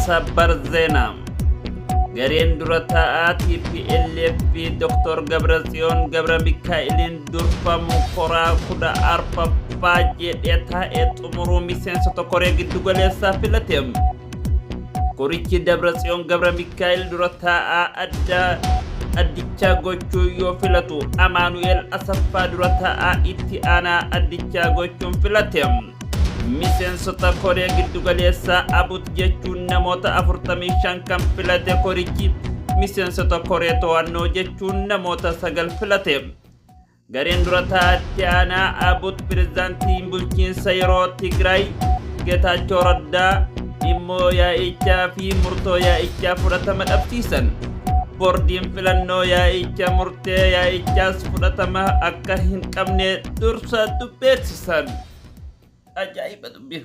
Sabbar Zeenaa. Gareen dura taa'aa TPLF fi Dr. Gabratsiyoon Gabra Mikaa'eliin durfamu koraa 14ffaa jedhee taa'ee xumuruu miseensota koree giddugaleessaa filate. Korichi Dabratsiyoon Gabra Mikaa'el dura taa'aa adda addichaa gochuu yoo filatu Amaanu'eel Asaffaa dura taa'aa itti aanaa addichaa gochuun filate. Miseensota koree giddugaleessaa ABUT jechuun namoota 45 kan filate korichi miseensota koree to'annoo jechuun namoota 9 filate. Gareen dura taa'aa itti aanaa ABUT pirezidaantiin bulchiinsa yeroo Tigraay Getaachoo Raddaa dhimmoo yaa'ichaa fi murtoo yaa'ichaa fudhatama dhabsiisan. Boordiin filannoo yaa'icha murtee yaa'ichaas fudhatama akka hin qabne dursa beeksisan. Ajaa'iba dubbiin.